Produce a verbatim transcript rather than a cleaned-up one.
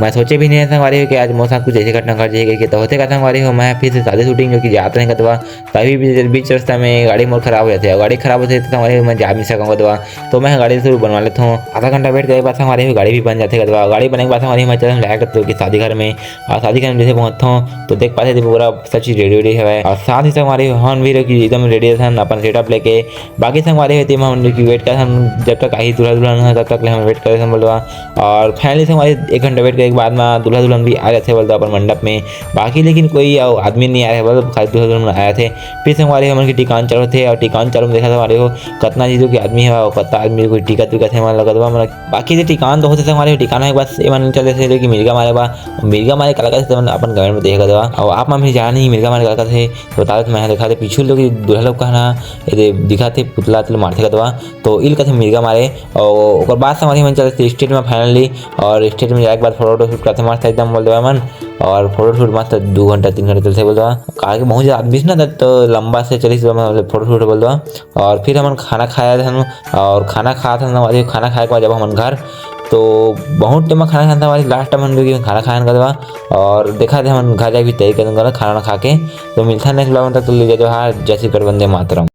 मैं सोचे भी नहीं संगवारी हो कि आज मोर साथ कुछ ऐसी घटना घट जाही कहिके। तो होथे का संगवारी हो, मैं फिर से शादी shooting जो कि जात रहेंव कदवा, तभी बीच, बीच रास्ता में गाड़ी मोर खराब हो जाथे। गाड़ी खराब होथे तो संगवारी हो, मैं जा नहीं सकंव कदवा, तो मैं गाड़ी जरूर बनवा लेथंव। आधा घंटा wait करे के बाद संगवारी हो, गाड़ी भी बन जाथे कदवा। गाड़ी बने के बाद संगवारी हो, मैं चलत रहेंव direct तो कि शादी घर में, और शादी घर में जैसे पहुंचथंव तो देख पाथंव कि पूरा सब चीज ready वेडी हवय। और साथ ही संगवारी हो, हमन भी रहो कि एकदम ready रहथन अपन setup लेके। बाकी संगवारी हो, तेमा हमन की wait करथन, जब तक आही दूल्हा दुल्हन ह, तब तक ले हमन wait करथन बोल देवा। और finally संगवारी एक घंटा wait करे के बाद में दूल्हा दुल्हन भी आ जाथे बोल देवा अपन मंडप में। बाकी लेकिन कोई अउ आदमी नहीं आए हे बोल देवा, खाली दूल्हा दुल्हन आए थे। फिर संगवारी हो, हमन के टिकान चालू होथे और टिकान चालू में देखा संगवारी हो, कतना चीजों के आदमी हे और कतना आदमी कोई टिकट विकट हे मन लगत बा। बाकी जे टिकान तो होथे संगवारी हो, टिकान एक बार से मन चल देथे कि मिर्गा मारे बा, मिर्गा मारे काला कथे, अपन comment में देखा देवा। और आप मन भी जाना नहीं मिर्गा मारे काला कथे, तो बता देते मैं दिखा दे पीछू लोग दूल्हा लोग कहना, ये दे दिखाथे पुतला तिल मारथे कदवा, तो इल कथे मिर्गा मारे। और ओकर बाद संगवारी मन चलते stage में finally, और stage में जाए के बाद photo shoot करथे मस्त एकदम बोल देवा मन। और photo shoot मस्त दू घंटा तीन घंटा चलथे बोल देवा, काहे कि बहुत ज्यादा आदमी ना, तो लंबा से चलिस मतलब photo shoot बोल देवा। और फिर हमन खाना खाए हन, और खाना खात हन संगवारी, खाना खाए के बाद जब हमन घर, तो बहुत टाइम खाना खान संगवारी, last time हमन खाना खाए हन कदवा। और देखा दे हमन घर जाए भी तैयारी करन खाना खा के। तो मिलता next vlog में, तब तक ले जय जोहार, जय श्री कृष्ण, वंदे मातरम।